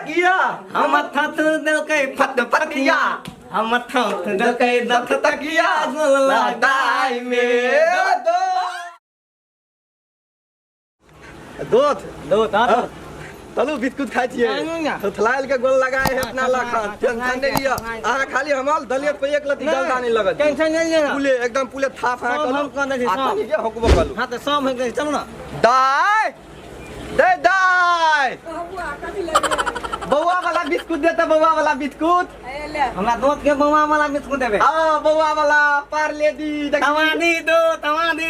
तकिया। हम थथ देलकै फत फतिया, हम थथ देलकै दथ तकिया दाई में दोत दोत। हाँ, चलू बिस्कुट खाइ छियै। थोथलायल के गोल लगाए है अपना लखन, टेंशन नहीं लिअ अहाँ। खाली हमर दलिए पे एक लती गलता नहीं लगत। टेंशन नहीं लेना। पुले एकदम पुले थाप अहाँ सब करू हम कऽ दै छी, आ सब। तनी के होकबो करू। हाँ, तऽ सब होइ गेलै, चलू ना। दाय दे दाय, बौआ वाला बिस्कुट देते, बौआ वाला बिस्कुट। हमरा दोस्त के बौआ वाला बिस्कुट देबै। हाँ, बौआ वाला पार्ले दी। तवा दी दो, तवा दी।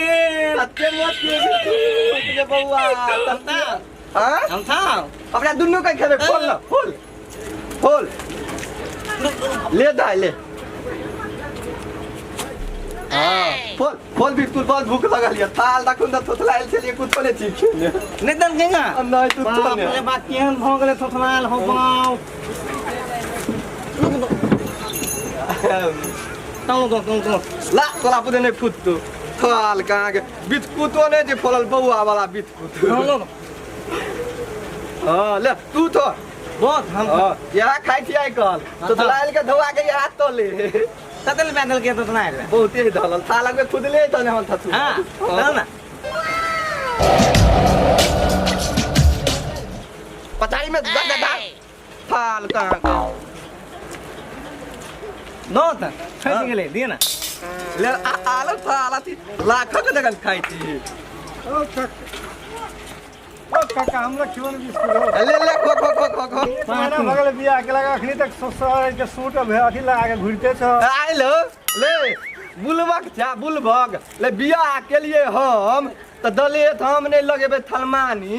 सत्य मत के बिस्कुट ये बौआ। हम था। हाँ, हम था। अपना दुनू के खेबे। खोल ना, खोल खोल, ले दाय ले। हाँ, खोल खोल बिस्कुट, बहुत भूख लगल ये। थाल दखुन त थोथलायल छलियै, कुछो नहि छी खेने। नहि देलकै ना। नहि, कुछो बाप नहि। रे बाप, केहन भऽ गेलै थोथलाल हो बाप। तौ दो, तौ दो। ला तोरा पुदे नहि फुटतौ। थाल कहाँ के बिस्कुटो नहि जे फोलल बौआ वाला बिस्कुट। हाँ, ले तू तो बहुत हम। हाँ, यहाँ खाइ छी आइ काल्हि थोथलायल के धोआ के यहाँ तले। कते रुपया देलकै थोथलायल? बहुते धलल थाल लगबे खुदले तने हम थथु। हाँ, चल ना। पचारी में दे दे थाल कहाँ के। दोस्त फँसि गेलै, दिअ ना। ले आलू थाल अथी लाखक जगह खाइ छी। ओ काका, ओ काका, हमरा खिबन बिस्कुट हो। ले ले, खो खो खो खो खो। महीना भऽ गेलै बियाह के लगा, अखनी तक ससुर के सूट अथी लगा के घुरिते छ। आइल ले बुलबक छा बुलबक ले। बियाह के लिए हम तऽ दले तऽ हम नहि लगेबै थलमानी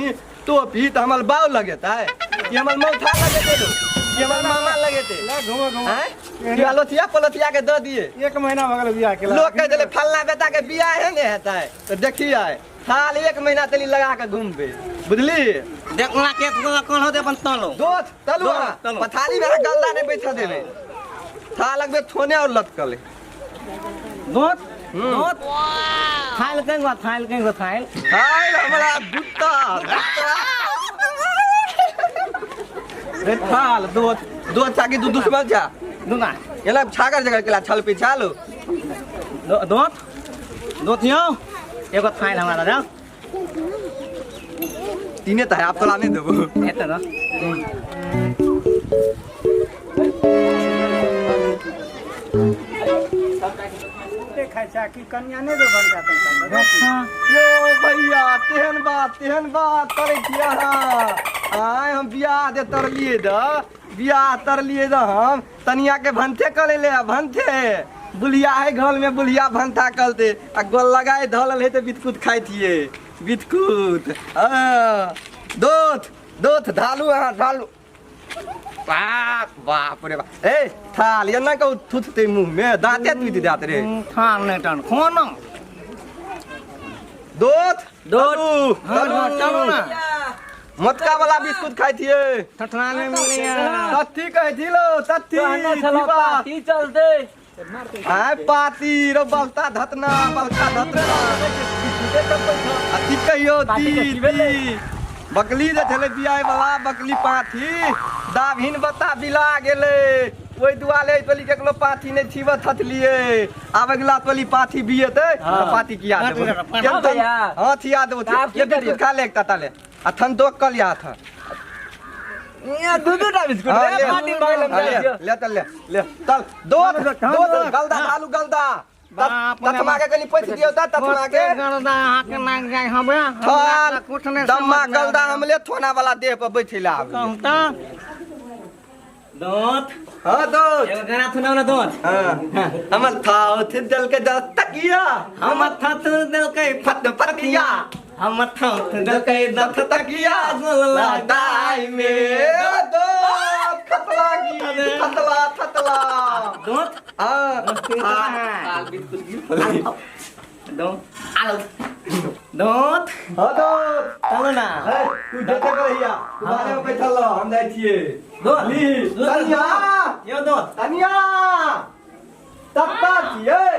टोपी, तऽ हमर बाउ लगेतै कि हमर मौथा लगेतै लो, कि हमर मामा लगेतै? ले घुमो घुमो। आँय, कि अलोथिया पलोथिया के दऽ दिए? एक महीना भऽ गेलै बियाह के। लोग कहि देलै फल्ला बेटा के बियाह ने हेतै तऽ देखियै साल एक महीना तली लगा के घूमबै, बुझली? देखला के कोन होते अपन तलो। दोस्त तलु। दोस्त, अहाँ तलु। पथारी में गलदा नहीं बैठा देबै, था लगबे थोने और लटकले। दोस्त, दोस्त, थाल कहीं गो, थाल कहीं गो, थाल। हाय हमरा गुत्ता गुत्ता रे थाल। दोस्त दोस्त छा कि दू दुश्मन छा? दुना। एला छागर जगह केला छल पे छालो। दोस्त, दोस्त यौ, एगो थाल हमरा दऽ। तीने तऽ है, आब तोरा नहि देबो। एते दऽ। खाइ छै कि कनिया नहि दो बनता तनका? यो भैया, तेहन बात तेहन बात करै छी अहाँ? आय हम बियाह दे तरलियै द, बियाह तरलियै द हम तनिया के भनथे करे ले भनथे बुलिया है घर में बुलिया भनथा करते आ गोल लगाए धलल है तऽ बिस्कुट खाइ छियै बिस्कुट। हाँ, दोथ दोथ ढालू अहाँ ढालू। बाप बाप रे बाप, ए थाल एना कहू थुथते मुँह में दाँते टूटि जात रे। थाल नहि टन खो न। दोथ दोथ। तलू, हाँ, तलू। हाँ, चलू ना। मोटका वाला बिस्कुट खाइ छियै। थथना नहि मिलैया। तत्थी कहै छी लो तत्थी जीवा। की चलते? आय पाती रो बलता धतना बलता धतना अथी कहियो ती ती बकली जे छलै बियाह वाला बकली पाथी दाभिन बता बिला गेलै, ओहि दुआरे तोली केकरो पाथी नहि छिब थथलियै। आब अगिला तोली पाथी बियेतै तऽ पाथी किया देबो? हाँ, थिया देबो। ये बिस्कुट खा ले एकटा ताले आ थन दोक कऽ लिया था। दू दू टा बिस्कुट। हाँ, ले, हाँ, ले, ले चल ले ले चल दोत दोत गलदा आलू गलदा तथमा के कनि पैस दियौ त तथमा के। गलदा अहाँके नाक जाइ हमे। थाल कुछ नहि। दम्मा गलदा हमले थोना वाला देह पर बैठेला आब। कहूँ तऽ दोत। हाँ दोत। एगो गाना सुनाउ ने दोत। हाँ, हमर थाव थिदल के दस तकिया, हम थथ देलकै फत फतिया, हम थथ देलकै दस तकिया दाई में दोत खतला की खतला थतला दोत। हाँ। हाँ। दोत आलो दोत। हाँ दोत। चलू ना। हे, तू जते करैया तू बारे में बैठल रह, हम जाइ छियै। दोत। ली तनिया। यौ दोत। तनिया तत्ता छियै,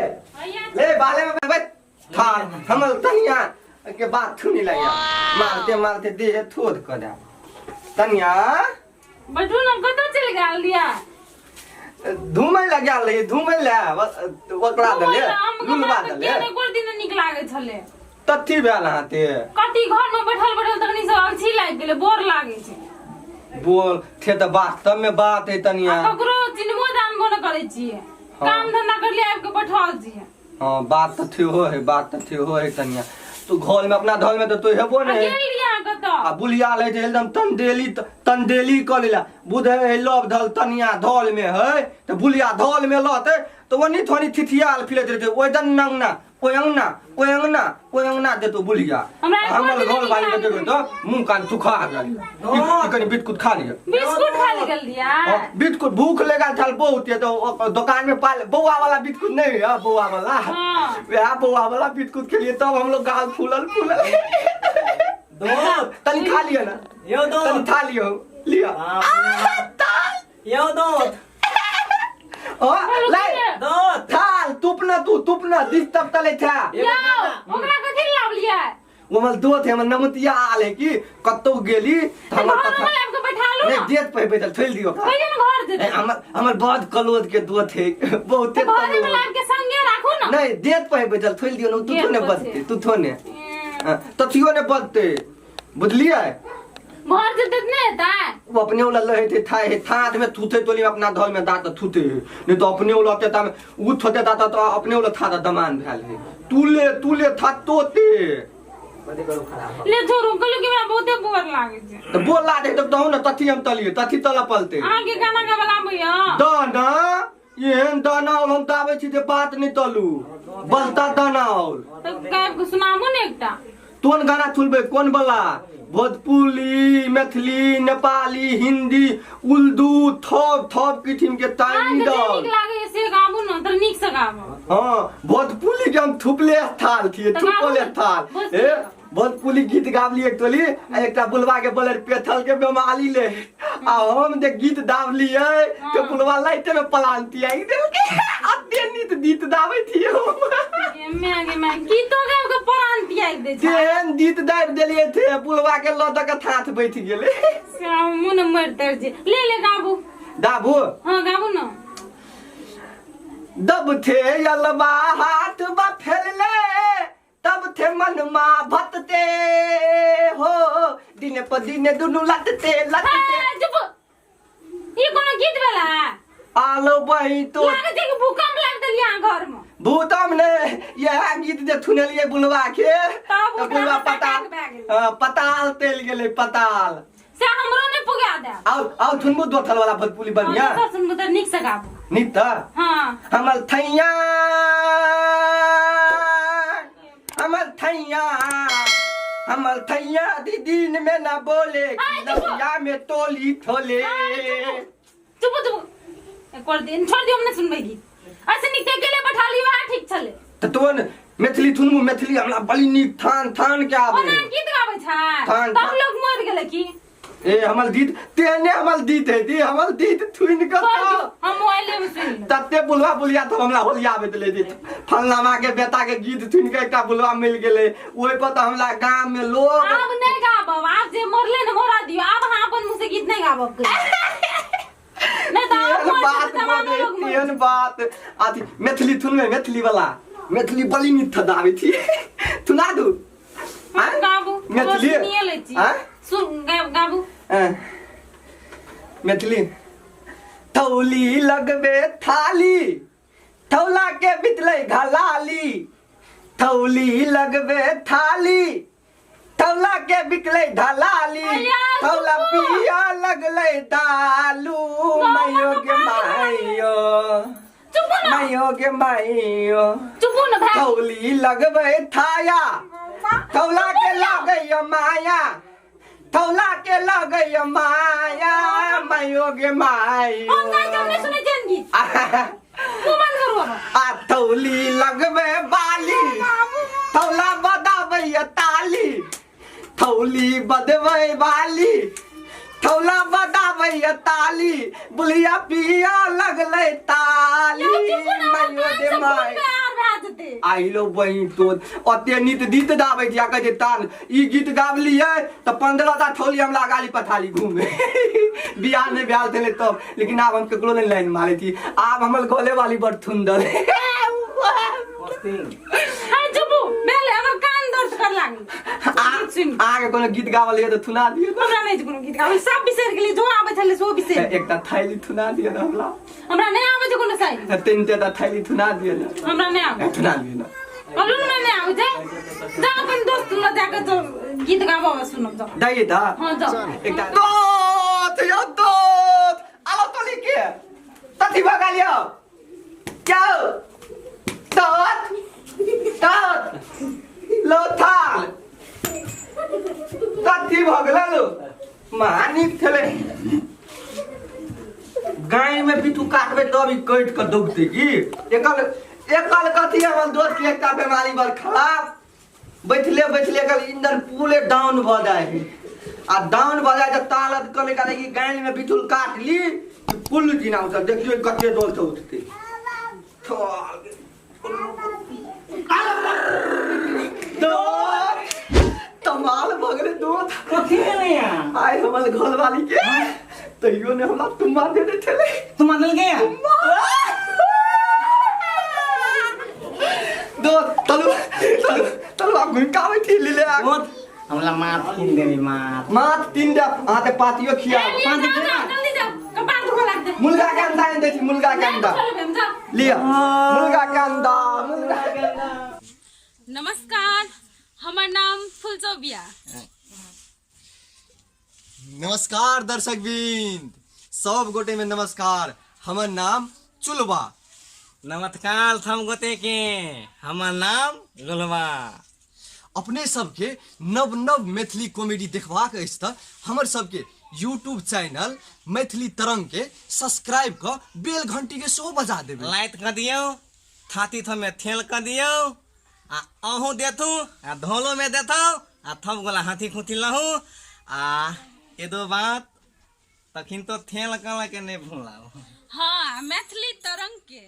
ले बाले में बैठ। थार हमर तनिया के बात सुनी लैया, मारते मारते देह थोद क दे तनिया। बैठू। गेल दिया धूमै लए गेल रहियै धूमै लए ओकरा देले लुलबा देले के कोन दिन नीक लागै छलै तथी भेल अहाँ ते कथी घर में बैठल बैठल तखनी सब अलसी लागि गेलै बोर लागै छै बोल थे तऽ वास्तव में बात है तनिया आ ककरो चिन्हबो जानबो न करै छियै काम धंधा करलियै आबि के बैठल छियै हाँ बात तऽ थियो है बात तऽ थियो है तनिया तू घर में अपना घर में तऽ तू हेबो आ नहीं गेल रहियै अहाँ कतऽ आ बुलिया लै छै एकदम तंदेली तंदेली कऽ लेला बुध है लव धल तनिया धल में है तऽ बुलिया धल में लहते तऽ ओनी थोनी थिथियाल फिरैत रहते ओहि दन नंगना ओहि अंगना ओहि अंगना ओहि अंगना देतो बुलिया हमरा एको हमर दिन घर नीक वाली के लागै देखो तऽ मुंह कान सुखा गेल ई कनि बिस्कुट खा लिअ बिस्कुट खा ले गेल रहियै हाँ, बिस्कुट भूख लगा छल बहुत ये तो दुकान में पाल बौआ वाला बिस्कुट नहीं है बौआ वाला हाँ। वह बौआ वाला बिस्कुट के लिए तब हम लोग गाल फूलल फूलल दोस्त तनी खा लियो ना यो तनी दोस्त खा लियो लियो बाप रे। यो दोस्त ओ ले दोस्त थाल तुपना तू तुपना दिस तब तले था यौ ओकरा कथी लए लाबलियै वो हमर दोस्त है हमर नमतिया आल है कि कतौ गेली तऽ तऽ हमर घरमे कथा लाबि कऽ बैठा लू नहीं ने देत पे बैठल थोड़ि दियो ओकरा। कहियो ने घर ए, जेतै हमर हमर बहुत कलोद के दोस्त है बहुते तऽ घरेमे तलोद। लाबि के संगे राखू ने नहीं देत पे बैठल थोड़ि दियो ना तू गेट थो ने पर बजते छै। तू थो ने हाँ, तथियो ने बजते बुझलियै घर जेतै तऽ नहि हेतै वो अपने वाला लहे थे था हे थाथ में थूथे तोली में अपना धल में दाँत थूते है नहीं तो अपने वाला ते में उ थोते दाँत तो अपने वाला था दमान भेल है तूले तूले था तोते कथी करू खराब ले छोड़ू कहलू कि हमरा बहुते बोर लागै छै तो बोला दे तब तहु ने तथी हम तलिए तथी तल पलते अहाँके गाना गाबऽ आबैया दाना एहन दाना और हम दाबै छी जे बात नहीं तलू बलता दाना और तऽ गाबि कऽ सुनाबू ने एकटा कोन गाना सुनबै कोन वाला भोजपुरी मैथिली नेपाली हिंदी उर्दू थप थप किसिम के तानी अहाँके जे दल नीक लागैया से गाबू ने तऽ नीकसँ गाबू हाँ भोजपुरी के हम थुपले थाल थिए तऽ गाबू थुपले ने, थाल भोजपुरी ए गाबू। भोजपुरी गीत गाबली एक टोली आ एकटा बुलवा के बोले पेथल के बेमारी ले आ हम जे गीत दाबलियै तऽ हाँ। बुलवा लाइटे में पलांती आई देलकै अते नीत गीत दाबै थिए हम गे माय गे माय गीतो गाबि कऽ प्राण त्यागि दै छै तेहन गीत दाबि देलियै थे बुलवा के लऽ दऽ के थाथ बैठ गेलै से हम मुँह ने मरि तरि जे ले ले गाबू दाबू हाँ गाबू ने दब थे अलबा हाथ बा फैलले तब थे मनमा भतते हो दिन पर दिन दुनू लटते लटते हे, चुप ई कोनो गीत भेला आलो बही तो लागै छै कि भूकंप लागि देलियै अहाँ घरमे भूतम ने यह गीत जे थुनलियै बुलवा के तब तऽ ओकरा बुलवा पता पताल भए गेलै। हाँ, पताल तेल गेलै पताल से हमरो नहि पुगा देब आउ आउ थुनबू दोथल वाला भोजपुरी बढ़िया दोसर सुनबू तऽ नीकसँ गाबू नीक तऽ हाँ हमर थैया हमर थैया हमर थैया दीदी में ना बोले आय, चुप। लसिया में तोली थोले चुप चुप एक और दिन छोड़ दियो हम नहि सुनबै गीत ऐसे नीक तऽ अकेले बैठा लियो अहाँ ठीक छलै तऽ तोन मैथिली थुनबू मैथिली हमरा बड़ी नीक थान थान के आबे ओना गीत गाबै छै थान, तब थान। लोग मर गेलै की ए हमर गीत तेहने हमर गीत है दी हमर गीत थुन के छोड़ दियो हम मोबाइले में सुनि लेब तते बुलवा बुलिया तो हमरा होलिया आबैत रहे जे फलनामा के बेटा के गीत सुनि के एकटा बुलवा मिल गेलै ओहि पर तऽ हमरा गाम में लोग आब नहि गाबब आब जे मरले ने मरा दियो आब अहाँ अपन मुँह से गीत नहि गाबब कहियो नहि तऽ आब तेहन मर बात जेतै, तमाम बजै लोग मर तेहन बात अथी मैथिली थुनबै मैथिली वाला मैथिली बड़ी नीक थदाबै छी थुना दू आँय? गाबू मैथिली सुनिए लै छी आँय? सुन गाबू आँय। मैथिली थौली लगबे थाली थौला के बितलै घलाली थौली लगबे थाली थौला के बिकलै धलाली अय्या, थौला चुप। पिया लगलै दालू माइयो गे माइयो चुप न माइयो गे माइयो चुप न भाई थौली लगबै थाया थौला के लगैया माया थौला के लगैया माया माइयो गे माइयो हम गाय के हम नहीं सुनै छियनि गीत मुँह बंद करू अब आ थौली लगबै बाली थौला बदाबैया ताली थौली बदबै बाली थौला बदाबैया ताली बुलिया पिया लगलै ताली यौ, चुप न, माइयो कान गे से खून माय बहार भए भए जेतै। आई लो बहिन तो ओते नित गीत गाबै छी आ कहै छै ताल ई गीत गाबलियै तऽ 15 टा ठोली हमरा गाली पथाली घूमे। बियाह नहि भेल छलै तब, लेकिन आब हम केकरो नहि लाइन मारै छी। आब हमर गले वाली बड़ सुंदर। है चुपू भेलै, हमर कान दर्द कर लागल गीत सुनि। अहाँके कोनो गीत गाबलियै तऽ थुना दियौ ने। हमरा नहि छै कोनो गीत गाबै, सब बिसरि गेलियै, जो आबै छलै सेहो बिसरि गेलियै। एकटा थैली थुना दियौ ने हमरा। हमरा नहि आबै छै कोनो साइड। तीन टा थैली थुना दियौ ने। हमरा नहि आबै। थुना दियौ ने। कहलहुँ ने नहि आबै छै। जा अपन दोस्त लग जाके तो गीत गाबऽ सुनब जाओ। दैयै तऽ। हाँ जाओ। एकटा दोत यौ दोत आलो तोली के तथी भऽ गेल यौ क्यों दोत दोत लो थाल कथी भऽ गेल लो महा नीक छलै। गाय में पिट्ठू काटबै तब ई कटि कऽ दौगतै की एकल एकल कथी। हमर दोस्त के एकटा बीमारी बड़ खराब, बैठले बैठले एकर इंजन पूरे डाउन भऽ जाइ है आ डाउन भऽ जाइ तऽ तालत कने काले ई गाय में बिठुल काट ली फुल जीना उठल। देखियौ कते डोल से उठतै। तमाल भऽ गेलै दोस्त। कथी भेलै? आइ हमर घरवाली के तैयो ने हमरा तुम्मा देने छलै। तुम देलकै? दोस्त तलु तलु तलु आब घुमि के आबै छी लीले आ। दोस्त हमरा माथ कीन देबी माथ। माथ तीन टा अहाँ के पातियो खिया। ए, लिअ, जाओ, जाओ, जल्दी जाओ, कपार दुखऽ लागतै। मुर्गा के अंडा आनि दै छी, मुर्गा के अंडा। नहि दुखऽ लगबै, जाओ। लिअ मुर्गा के अंडा, मुर्गा के अंडा। नमस्कार, हमर नाम फुलचौबिया। नमस्कार दर्शक बिंद सब गोटे में नमस्कार, हमर नाम चुलबा। नमस्कार सब गोटे के, हमर नाम गुलबा। अपने सबके नव नव मैथिली कॉमेडी देखबाक अछि तऽ हमर सबके यूट्यूब चैनल मैथिली तरंग के सब्सक्राइब कऽ बेल घंटी के सेहो बजा देबै। लाइक कऽ दियौ, थाती थमे थेल कऽ दियौ आ अहूँ देथू आ धोलो में देथौ आ थप गोला हाथी खुथी लहू आ एदो बात तखिन तो थेल कऽ के नहि भूलाउ। हाँ, मैथिली तरंग के।